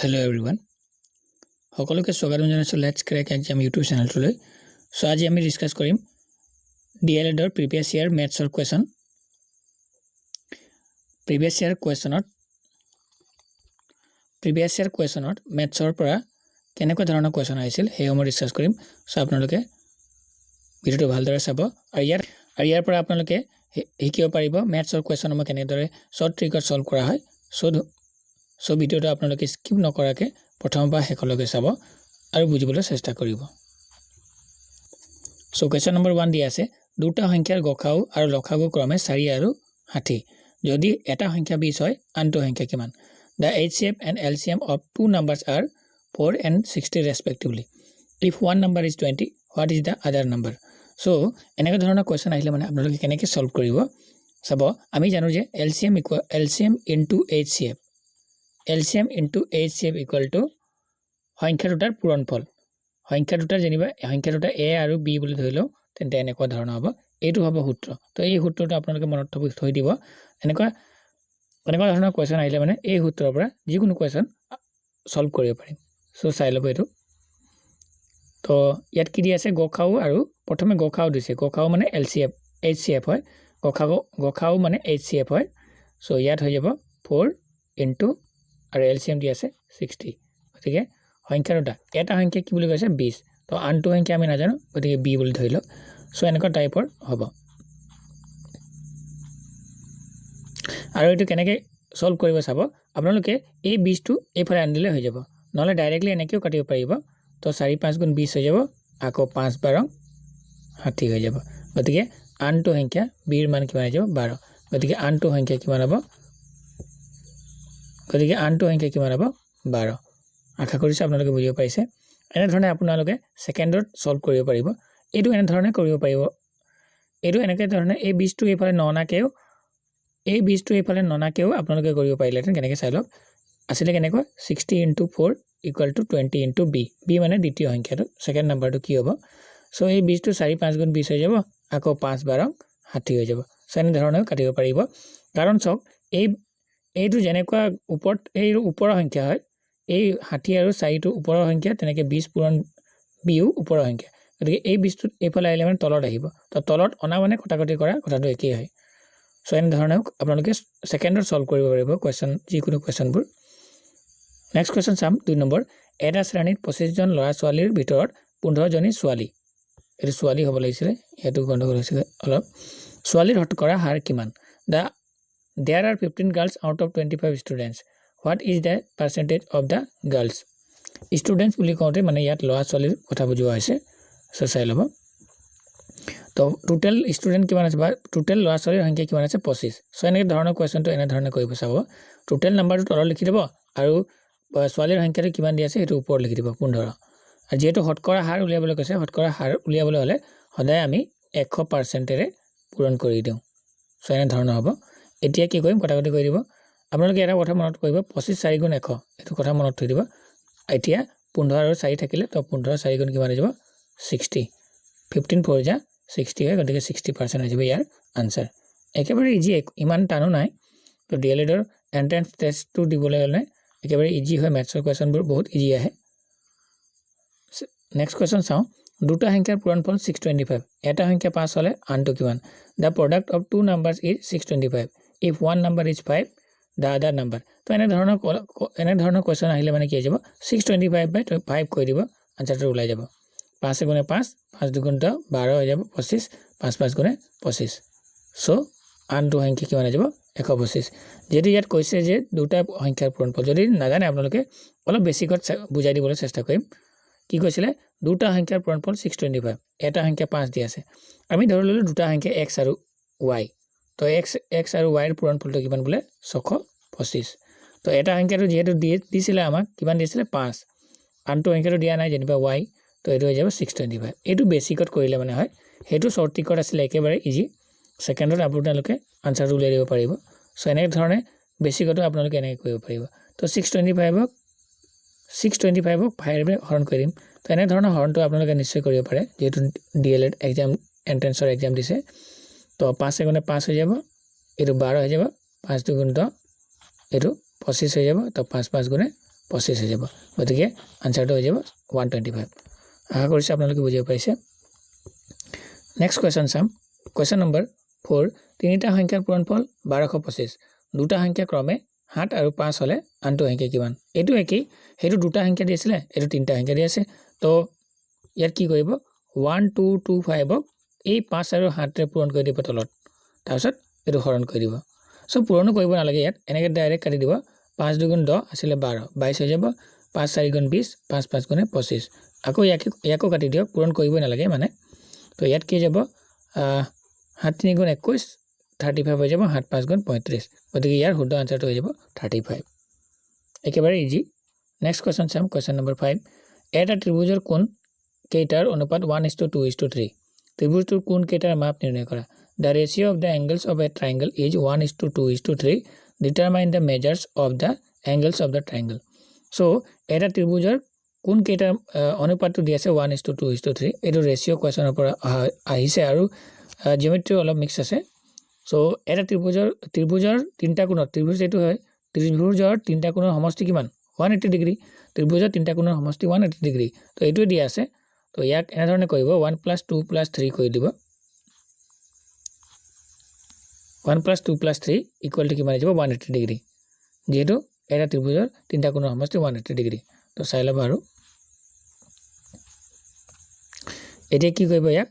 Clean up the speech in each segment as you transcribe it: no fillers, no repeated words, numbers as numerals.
Hello' everyone, সকলোকে স্বাগতম জনাইছোঁ let's crack exam YouTube চেনেলটোলৈ। চ' আজি আমি ডিছকাছ কৰিম ডি এল এডৰ প্ৰিভিয়াছ ইয়াৰ মেথছৰ কুৱেশ্যন। প্ৰিভিয়াছ ইয়াৰ কুৱেশ্যনত মেথছৰ পৰা কেনেকুৱা ধৰণৰ কুৱেশ্যন আহিছিল, সেইসমূহ ডিছকাছ কৰিম। চ' আপোনালোকে ভিডিঅ'টো ভালদৰে চাব আৰু ইয়াৰ পৰা আপোনালোকে শিকিব পাৰিব মেথছৰ কুৱেশ্যনসমূহ কেনেদৰে শ্বৰ্ট ট্ৰিকত ছল্ভ কৰা হয়। চ' ভিডিঅ'টো আপোনালোকে স্কিপ নকৰাকৈ প্ৰথমৰ পৰা শেষলৈকে চাব আৰু বুজিবলৈ চেষ্টা কৰিব। চ' কুৱেশ্যন নম্বৰ 1 দিয়া আছে, দুটা সংখ্যাৰ গসাগু আৰু লসাগু ক্ৰমে 4 আৰু 60। যদি এটা সংখ্যা 20 হয়, আনটো সংখ্যা কিমান? The HCF and LCM of two numbers are 4 and 60 respectively. If one number is 20, what is the other number? চ' এনেকুৱা ধৰণৰ কুৱেশ্যন আহিলে মানে আপোনালোকে কেনেকৈ ছল্ভ কৰিব চাব। আমি জানো যে LCM into HCF, LCM into HCF equal to সংখ্যা দুটাৰ পূৰণফল। সংখ্যা দুটাৰ যেনিবা সংখ্যা দুটা এ আৰু বি বুলি ধৰি লওঁ, তেন্তে এনেকুৱা ধৰণৰ হ'ব। এইটো হ'ব সূত্ৰ। তো এই সূত্ৰটো আপোনালোকে মনত থৈ দিব। এনেকুৱা ধৰণৰ কুৱেশ্যন আহিলে মানে এই সূত্ৰৰ পৰা যিকোনো কুৱেশ্যন ছল্ভ কৰিব পাৰিম। চ' চাই ল'ব এইটো। তো ইয়াত কি দি আছে? গসাগু আৰু প্ৰথমে গসাগু দিছে। গসাগু মানে L C F, H C F হয়। গসাগু মানে এইচ চি এফ হয়। চ' ইয়াত হৈ যাব ফ'ৰ ইনটু আৰু এল চি এম দি আছে 60। গতিকে সংখ্যা দুটা, এটা সংখ্যা কি বুলি কৈছে? 20। তো আনটো সংখ্যা আমি নাজানো, গতিকে বি বুলি ধৰি লওক। চ' এনেকুৱা টাইপৰ হ'ব। আৰু এইটো কেনেকৈ ছল্ভ কৰিব চাব। আপোনালোকে এই 20টো এইফালে আনি দিলে হৈ যাব, নহ'লে ডাইৰেক্টলি এনেকৈও কাটিব পাৰিব। তো চাৰি পাঁচ গুণ 20 হৈ যাব, আকৌ পাঁচ বাৰ 60 হৈ যাব। গতিকে আনটো সংখ্যা বিৰ মান কিমান হৈ যাব? 12। গতিকে আনটো সংখ্যা কিমান হ'ব? গতিকে আনটো সংখ্যা কিমান হ'ব? 12। আশা কৰিছোঁ আপোনালোকে বুজিব পাৰিছে। এনেধৰণে আপোনালোকে ছেকেণ্ডত ছল্ভ কৰিব পাৰিব। এইটো এনেধৰণে কৰিব পাৰিব। এইটো এনেকৈ ধৰণে এই 20টো এইফালে ননাকেও আপোনালোকে কৰিব পাৰিলেহেঁতেন। কেনেকৈ চাই লওক। আছিলে কেনেকুৱা? 60 into 4 equal to 20 into b। B মানে দ্বিতীয় সংখ্যাটো, ছেকেণ্ড নাম্বাৰটো কি হ'ব। চ' এই 20টো চাৰি পাঁচ গুণ 20 হৈ যাব, আকৌ পাঁচ বাৰ 60 হৈ যাব। চ' এনেধৰণেও কাটিব পাৰিব। কাৰণ চাওক, এইটো যেনেকুৱা ওপৰত এই ওপৰৰ সংখ্যা হয়, এই 60 আৰু চাৰিটো ওপৰৰ সংখ্যা, তেনেকৈ 20 পূৰণ বিও ওপৰৰ সংখ্যা। গতিকে এই 20টোত এইফালে আহিলে মানে তলত আহিব। তো তলত অনা মানে কটাকটি কৰা কথাটো একেই হয়। চ' এনেধৰণেও আপোনালোকে ছেকেণ্ডত ছল্ভ কৰিব পাৰিব কুৱেশ্যন, যিকোনো কুৱেশ্যনবোৰ। নেক্সট কুৱেশ্যন চাম, 2 নম্বৰ। এটা শ্ৰেণীত 25জন ল'ৰা ছোৱালীৰ ভিতৰত 15জনী ছোৱালী, এইটো ছোৱালী হ'ব লাগিছিলে, ইয়াতো গণ্ডগোল হৈছিলে অলপ, ছোৱালীৰ শতকৰা হাৰ কিমান? There are 15 girls out of 25 students. What is the percentage of the girls? Students বুলি কওঁতে মানে ইয়াত ল'ৰা ছোৱালীৰ কথা বুজোৱা হৈছে। চ' চাই ল'ব। তো টোটেল ষ্টুডেণ্ট কিমান আছে বা টোটেল ল'ৰা ছোৱালীৰ সংখ্যা কিমান আছে? 25। চ' এনেকৈ ধৰণৰ কুৱেশ্যনটো এনেধৰণে কৰিব চাব। টোটেল নাম্বাৰটো তলত লিখি দিব আৰু ছোৱালীৰ সংখ্যাটো কিমান দি আছে, সেইটো ওপৰত লিখি দিব, 15। আৰু যিহেতু শতকৰা হাৰ উলিয়াবলৈ কৈছে, শতকৰা হাৰ উলিয়াবলৈ হ'লে সদায় আমি 100 পাৰ্চেণ্টেৰে পূৰণ কৰি দিওঁ। চ' এনেধৰণৰ হ'ব। এতিয়া কি কৰিম? কটাকটি কৰি দিব। আপোনালোকে এটা কথা মনত কৰিব, 25 চাৰি গুণ 100, এইটো কথা মনত থৈ দিব। এতিয়া 15 আৰু চাৰি থাকিলে, তো 15 চাৰি গুণ কিমান হৈ যাব? 60। 15 ফ'ৰ যা 60 হয়, গতিকে 60% হৈ যাব ইয়াৰ আনচাৰ। একেবাৰে ইজি, ইমান টানো নাই। তো ডি এল এডৰ এণ্ট্ৰেঞ্চ টেষ্টটো দিবলৈ হ'লে একেবাৰে ইজি হয়। মেথছৰ কুৱেশ্যনবোৰ বহুত ইজি আহে। নেক্সট কুৱেশ্যন চাওঁ। দুটা সংখ্যাৰ পূৰণফল 625। এটা সংখ্যা 5 হ'লে আনটো কিমান? The product of two numbers is 625. If one number is 5, the other number? তো এনেধৰণৰ কুৱেশ্যন আহিলে মানে কি হৈ যাব? 625 বাই 5 কৰি দিব, আনচাৰটো ওলাই যাব। পাঁচ এগুণে পাঁচ, পাঁচ দুগুণ 12 হৈ যাব 25, পাঁচ পাঁচ গুণে 25। চ' আনটো সংখ্যা কিমান হৈ যাব? 125। যিহেতু ইয়াত কৈছে যে দুটা সংখ্যাৰ পূৰণফল, যদি নাজানে আপোনালোকে, অলপ বেছিকত বুজাই দিবলৈ চেষ্টা কৰিম। কি কৈছিলে? দুটা সংখ্যাৰ পূৰণফল 625, এটা সংখ্যা 5 দি আছে। আমি ধৰি ল'লোঁ দুটা সংখ্যা এক্স আৰু ৱাই। তো এক্স আৰু ৱাইৰ পূৰণফলটো কিমান বোলে? 625। তো এটা সংখ্যাটো যিহেতু দিছিলে আমাক, কিমান দিছিলে? 5। আনটো সংখ্যাটো দিয়া নাই, যেনিবা ৱাই। তো এইটো হৈ যাব 625। এইটো বেছিকত কৰিলে মানে হয়। সেইটো শ্বৰ্ট ট্ৰিকত আছিলে, একেবাৰে ইজি। ছেকেণ্ডত আপোনালোকে আনচাৰটো উলিয়াই দিব পাৰিব। চ' এনেধৰণে বেছিকতো আপোনালোকে এনেকৈ কৰিব পাৰিব। তো 625ক 5ৰে হৰণ কৰি দিম। তো এনেধৰণৰ হৰণটো আপোনালোকে নিশ্চয় কৰিব পাৰে, যিহেতু ডি এল এড এক্সাম, এণ্ট্ৰেঞ্চৰ এক্সাম দিছে। তো পাঁচ এগুণে পাঁচ হৈ যাব, এইটো 12 হৈ যাব, পাঁচ দুগুণ 10, এইটো 25 হৈ যাব। তো পাঁচ পাঁচ গুণে 25 হৈ যাব। গতিকে আনচাৰটো হৈ যাব 125। আশা কৰিছোঁ আপোনালোকে বুজিব পাৰিছে। নেক্সট কুৱেশ্যন চাম, কুৱেশ্যন নম্বৰ 4। তিনিটা সংখ্যাৰ পূৰণফল 1225, দুটা সংখ্যা ক্ৰমে 7 আৰু 5 হ'লে আনটো সংখ্যা কিমান? এইটো একেই, সেইটো দুটা সংখ্যা দি আছিলে, এইটো তিনিটা সংখ্যা দি আছে। তো ইয়াত কি কৰিব, 1 2 2 5ক এই 5 আৰু 7ৰে পূৰণ কৰি দিব তলত, তাৰপিছত এইটো হৰণ কৰি দিব। চ' পূৰণো কৰিব নালাগে ইয়াত, এনেকৈ ডাইৰেক্ট কাটি দিব। 5 দুগুণ 10 আছিলে 12, 22 হৈ যাব। 5 4 গুণ 20, 5 5 গুণে 25। আকৌ ইয়াকো কাটি দিয়ক, পূৰণ কৰিবই নালাগে মানে। তো ইয়াত কি যাব, 7 3 গুণ 21, 35 হৈ যাব, 7 5 গুণ 35। গতিকে ইয়াৰ শুদ্ধ আনচাৰটো হৈ যাব 35। একেবাৰে ইজি। নেক্সট কুৱেশ্যন চাম, কুৱেশ্যন নম্বৰ 5। এটা ত্ৰিভুজৰ কোণ কেইটাৰ অনুপাত 1:2:3, ত্ৰিভুজটোৰ কোণ কেইটাৰ মাপ নিৰ্ণয় কৰা। The ratio of the angles of a triangle is 1:2:3, determine the measures of the angles of the triangle. So এটা ত্ৰিভুজৰ কোণ কেইটাৰ অনুপাতটো দি আছে 1:2:3। এইটো ৰেচিঅ' কুৱেশ্যনৰ পৰা আহিছে আৰু জিঅ'মেট্ৰিও অলপ মিক্স আছে। চ' এটা ত্ৰিভুজৰ তিনিটা কোণত, ত্ৰিভুজ এইটো হয়, ত্ৰিভুজৰ তিনিটা কোণৰ সমষ্টি কিমান, 180 ডিগ্ৰী। ত্ৰিভুজৰ তিনিটা কোণৰ সমষ্টি 180 ডিগ্ৰী। তো এইটোৱে দিয়া আছে। তো ইয়াক এনেধৰণে কৰিব, 1 প্লাছ 2 প্লাছ 3 কৰি দিব। 1 প্লাছ 2 প্লাছ 3 ইকুৱেল টু কিমান হৈ যাব, 180 ডিগ্ৰী। যিহেতু এটা ত্ৰিভুজৰ তিনিটা কোণৰ সমষ্টি 180 ডিগ্ৰী। তো চাই ল'ব আৰু এতিয়া কি কৰিব, ইয়াক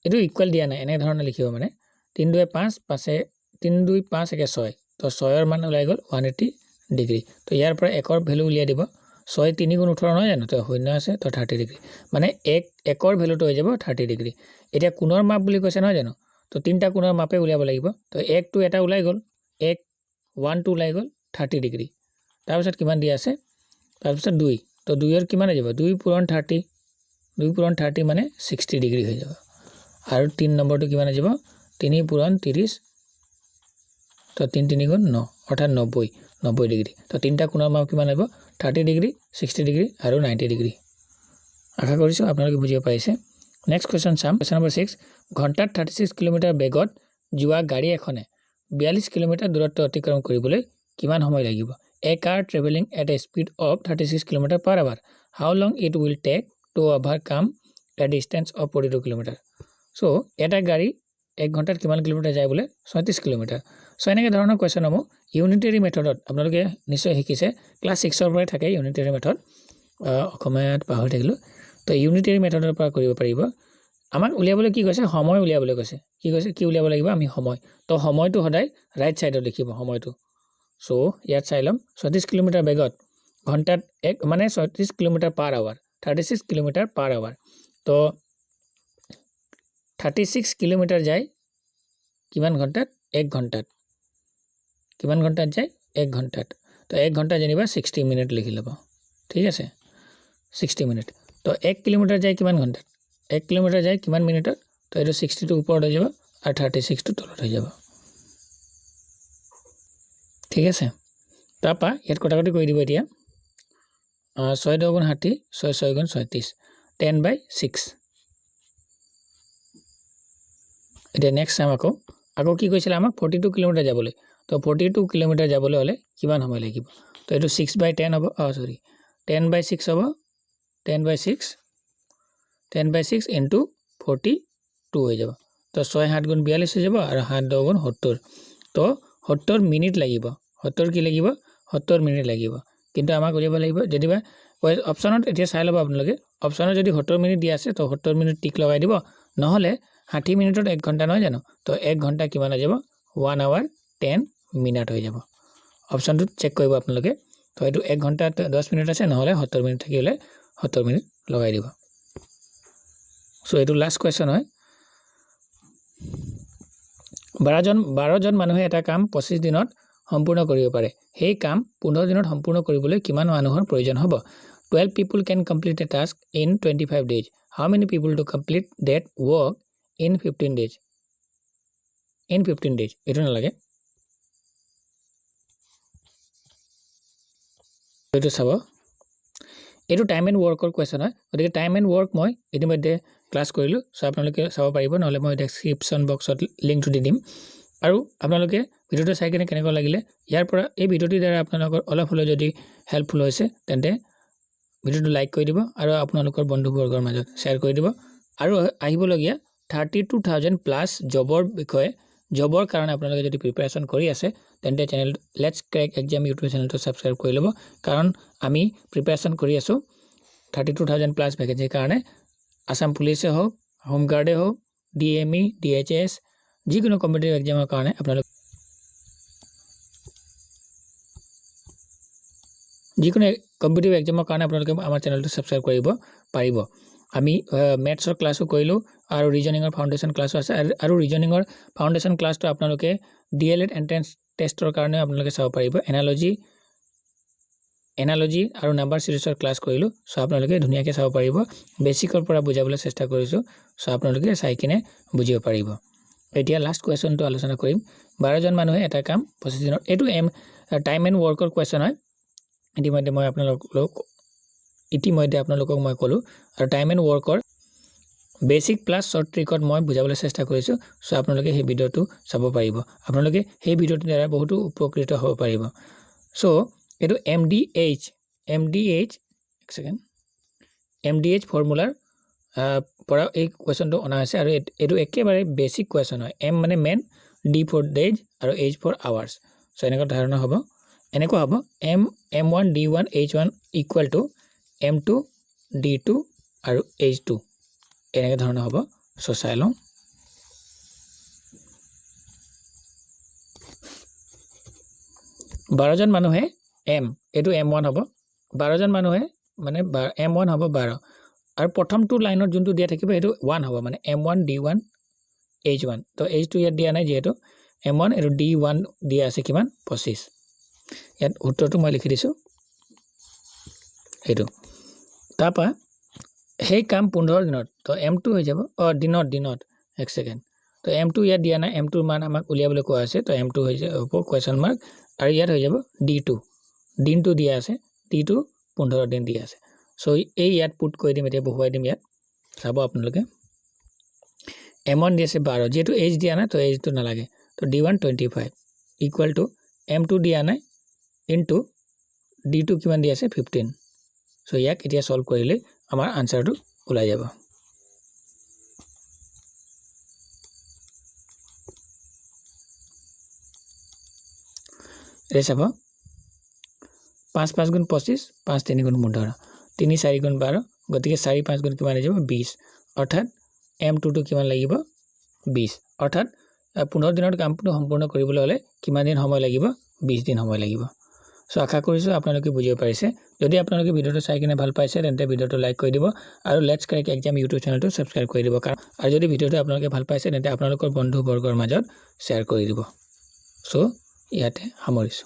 এইটো ইকুৱেল দিয়া নাই, এনেধৰণে লিখিব মানে 3 2 5, 5 3 2 5 1 6। তো 6ৰ মান ওলাই গ'ল 180 ডিগ্ৰী। তো ইয়াৰ পৰা একৰ ভেলু উলিয়াই দিব। 6 3 গুণ 18 নহয় জানো, তো শূন্য আছে, তো 30 ডিগ্ৰী। মানে একৰ ভেলুটো হৈ যাব 30 ডিগ্ৰী। এতিয়া কোণৰ মাপ বুলি কৈছে নহয় জানো, তো তিনিটা কোণৰ মাপে উলিয়াব লাগিব। তো 1টো এটা ওলাই গ'ল, 1 1টো ওলাই গ'ল 30 ডিগ্ৰী। তাৰপিছত কিমান দিয়া আছে, তাৰপিছত 2, তো 2ৰ কিমান হৈ যাব, 2 পূৰণ 30, 2 পূৰণ 30 মানে 60 ডিগ্ৰী হৈ যাব। আৰু 3 নম্বৰটো কিমান হৈ যাব, 3 পূৰণ 30, তো 3 3 গুণ 9, অৰ্থাৎ 90 ডিগ্ৰী। তো তিনিটা কোণৰ মাপ কিমান হ'ব, 30 ডিগ্ৰী, 60 ডিগ্ৰী আৰু 90 ডিগ্ৰী। আশা কৰিছোঁ আপোনালোকে বুজিব পাৰিছে। নেক্সট কুৱেশ্যন চাম, কুৱেশ্যন নম্বৰ 6। ঘণ্টাত 36 কিলোমিটাৰ বেগত যোৱা গাড়ী এখনে 42 কিলোমিটাৰ দূৰত্ব অতিক্ৰম কৰিবলৈ কিমান সময় লাগিব? A car travelling at a speed of 36 kilometre per hour, how long it will take to overcome a distance of 42 kilometre. So এটা গাড়ী 1 ঘণ্টাত কিমান কিলোমিটাৰ যায় বোলে, 36 কিলোমিটাৰ। চ' এনেকৈ ধৰণৰ কুৱেশ্যনসমূহ ইউনিটেৰী মেথডত আপোনালোকে নিশ্চয় শিকিছে, ক্লাছ 6ৰ পৰাই থাকে ইউনিটেৰী মেথড, অসমীয়াত পাহৰি থাকিলোঁ। তো ইউনিটেৰী মেথডৰ পৰা কৰিব পাৰিব। আমাক উলিয়াবলৈ কি কৈছে, সময় উলিয়াবলৈ কৈছে। কি কৈছে, কি উলিয়াব লাগিব আমি, সময়। তো সময়টো সদায় ৰাইট ছাইডত লিখিব সময়টো। চ' ইয়াত চাই ল'ম, 36 কিলোমিটাৰ বেগত ঘণ্টাত এক মানে 36 kilometre per hour, 36 kilometre per hour. তো 36 কিলোমিটাৰ যায় কিমান ঘণ্টাত, 1 ঘণ্টাত। কিমান ঘণ্টাত যায়, 1 ঘণ্টাত। তো 1 ঘণ্টা যেনিবা 60 মিনিট লিখি ল'ব, ঠিক আছে, 60 মিনিট। তো 1 কিলোমিটাৰ যায় কিমান ঘণ্টাত, 1 কিলোমিটাৰ যায় কিমান মিনিটত, তো এইটো 60টো ওপৰত হৈ যাব আৰু 36টো তলত হৈ যাব, ঠিক আছে। তাৰপৰা ইয়াত কটাকটি কৰি দিব এতিয়া, 6 10 গুণ 60, 6 6 গুণ 36, 10/6। এতিয়া নেক্সট চাম আকৌ, আকৌ কি কৈছিলে আমাক, 42 কিলোমিটাৰ যাবলৈ। তো 42 কিলোমিটাৰ যাবলৈ হ'লে কিমান সময় লাগিব, তো এইটো 6/10 হ'ব, চৰি 10/6 হ'ব, 10/6, 10/6 ইনটু 42 হৈ যাব। তো 6 7 গুণ 42 হৈ যাব আৰু 7 10 গুণ 70। তো 70 মিনিট লাগিব, 70 কি লাগিব, 70 মিনিট লাগিব। কিন্তু আমাক উলিয়াব লাগিব যেনিবা অপশ্যনত, এতিয়া চাই ল'ব আপোনালোকে, অপশ্যনত যদি 70 মিনিট দিয়া আছে তো 70 মিনিট টিক লগাই দিব, নহ'লে 60 মিনিটত 1 ঘণ্টা নহয় জানো, তো 1 ঘণ্টা কিমান হৈ যাব, 1 আৱাৰ 10 মিনিট হৈ যাব। অপশ্যনটোত চেক কৰিব আপোনালোকে। তো এইটো 1 ঘণ্টাত 10 মিনিট আছে, নহ'লে 70 মিনিট থাকিলে 70 মিনিট লগাই দিব। চ' এইটো লাষ্ট কুৱেশ্যন হয়। 12জন মানুহে এটা কাম 25 দিনত সম্পূৰ্ণ কৰিব পাৰে, সেই কাম 15 দিনত সম্পূৰ্ণ কৰিবলৈ কিমান মানুহৰ প্ৰয়োজন হ'ব? 12 people can complete a task in 25 days, how many people to complete that work in 15 days? In 15 days এইটো নালাগে, এইটো চাব, এইটো টাইম এণ্ড ৱৰ্কৰ কুৱেশ্যন হয়। গতিকে টাইম এণ্ড ৱৰ্ক মই ইতিমধ্যে ক্লাছ কৰিলোঁ, চ' আপোনালোকে চাব পাৰিব, নহ'লে মই ডেছক্ৰিপশ্যন বক্সত লিংকটো দি দিম। আৰু আপোনালোকে ভিডিঅ'টো চাই কিনে কেনেকুৱা লাগিলে? ইয়াৰ পৰা এই ভিডিঅ'টিৰ দ্বাৰা আপোনালোকৰ অলপ হ'লেও যদি হেল্পফুল হৈছে, তেন্তে ভিডিঅ'টো লাইক কৰি দিব আৰু আপোনালোকৰ বন্ধুবৰ্গৰ মাজত শ্বেয়াৰ কৰি দিব। আৰু আহিবলগীয়া 32,000 প্লাছ জবৰ বিষয়ে, জবৰ কাৰণে আপোনালোকে যদি প্ৰিপেৰেশ্যন কৰি আছে, তেন্তে channel let's crack exam YouTube চেনেলটো ছাবস্ক্ৰাইব কৰি ল'ব, কাৰণ আমি প্ৰিপেৰেশ্যন কৰি আছোঁ 32,000 প্লাছ ভেকেঞ্চিৰ কাৰণে। আছাম পুলিচে হওক, হোমগাৰ্ডে হওক, ডিএমই, ডিএইচএছ, যিকোনো কম্পিটিটিভ এক্সামৰ কাৰণে আপোনালোক যিকোনো কম্পিটিটিভ এক্সামৰ কাৰণে আপোনালোকে আমাৰ চেনেলটো ছাবস্ক্ৰাইব কৰিব পাৰিব। আমি মেথছৰ ক্লাছো কৰিলোঁ আৰু ৰিজনিঙৰ ফাউণ্ডেশ্যন ক্লাছো আছে। আৰু ৰিজনিঙৰ ফাউণ্ডেশ্যন ক্লাছটো আপোনালোকে ডিএলএড এণ্ট্ৰেঞ্চ টেষ্টৰ কাৰণেও আপোনালোকে চাব পাৰিব। এনালজি আৰু নাম্বাৰ চিৰিজৰ ক্লাছ কৰিলোঁ। চ' আপোনালোকে ধুনীয়াকৈ চাব পাৰিব। বেছিকৰ পৰা বুজাবলৈ চেষ্টা কৰিছোঁ। চ' আপোনালোকে চাই কিনে বুজিব পাৰিব। এতিয়া লাষ্ট কুৱেশ্যনটো আলোচনা কৰিম। 12জন মানুহে এটা কাম 25 দিনত, এইটো টাইম এণ্ড ৱৰ্কৰ কুৱেশ্যন হয়। ইতিমধ্যে আপোনালোকক মই ক'লোঁ আৰু টাইম এণ্ড ৱৰ্কৰ বেচিক প্লাছ শ্বৰ্ট ট্ৰিকত মই বুজাবলৈ চেষ্টা কৰিছোঁ। চ' আপোনালোকে সেই ভিডিঅ'টো চাব পাৰিব। আপোনালোকে সেই ভিডিঅ'টোৰ দ্বাৰা বহুতো উপকৃত হ'ব পাৰিব। চ' এইটো এম ডি এইচ, এক ছেকেণ্ড, এম ডি এইচ ফৰ্মুলাৰ পৰা এই কুৱেশ্যনটো অনা হৈছে আৰু এইটো একেবাৰে বেচিক কুৱেশ্যন হয়। এম মানে মেন, ডি ফৰ ডেইজ আৰু এইচ ফৰ আৱাৰ্ছ। চ' এনেকুৱা ধৰণৰ হ'ব, এনেকুৱা হ'ব M one D one H one equal to M two D two আৰু এইচ টু, এনেকুৱা ধৰণৰ হ'ব। চ' চাই লওঁ। 12জন মানুহে এম, এইটো এম ওৱান হ'ব। 12জন মানুহে মানে এম ওৱান হ'ব 12 আৰু প্ৰথমটো লাইনত যোনটো দিয়া থাকিব সেইটো ওৱান হ'ব, মানে M one D one H one। তো এইচ টু ইয়াত দিয়া নাই যিহেতু। এম ওৱান এইটো ডি ওৱান দিয়া আছে কিমান? 25। ইয়াত সূত্ৰটো মই লিখি দিছোঁ সেইটো। তাৰপৰা সেই কাম 15 দিনত, তো এম টু হৈ যাব, অঁ, দিনত, এক ছেকেণ্ড। তো এম টু ইয়াত দিয়া নাই, এম টুৰ মান আমাক উলিয়াবলৈ কোৱা আছে। তো এম টু হৈ যাব কুৱেশ্যন মাৰ্ক আৰু ইয়াত হৈ যাব ডি টু, দিনটো দিয়া আছে, ডি টু 15 দিন দিয়া আছে। চ' এই ইয়াত পুট কৰি দিম, এতিয়া বহুৱাই দিম ইয়াত। চাব আপোনালোকে, এম ওৱান দি আছে 12, যিহেতু এইচ দিয়া নাই তো এইচটো নালাগে। তো D one 25 equal to M two দিয়া নাই ইনটু ডি টু কিমান দি আছে? 15। চ' ইয়াক এতিয়া ছল্ভ কৰিলেই আমাৰ আনচাৰটো ওলাই যাব। এতিয়া চাব, পাঁচ পাঁচ গুণ 25, পাঁচ তিনি গুণ 15, তিনি চাৰি গুণ 12, গতিকে চাৰি পাঁচ গুণ কিমান হৈ যাব? 20। অৰ্থাৎ এম টুটো কিমান লাগিব? 20। অৰ্থাৎ 15 দিনত কামটো সম্পূৰ্ণ কৰিবলৈ হ'লে কিমান দিন সময় লাগিব? 20 দিন সময় লাগিব। চ' আশা কৰিছোঁ আপোনালোকে বুজিব পাৰিছে। যদি আপোনালোকে ভিডিঅ'টো চাই কিনে ভাল পাইছে, তেন্তে ভিডিঅ'টো লাইক কৰি দিব আৰু let's crack exam YouTube চেনেলটো ছাবস্ক্ৰাইব কৰি দিব। কাৰণ আৰু যদি ভিডিঅ'টো আপোনালোকে ভাল পাইছে, তেন্তে আপোনালোকৰ বন্ধুবৰ্গৰ মাজত শ্বেয়াৰ কৰি দিব। চ' ইয়াতে সামৰিছোঁ।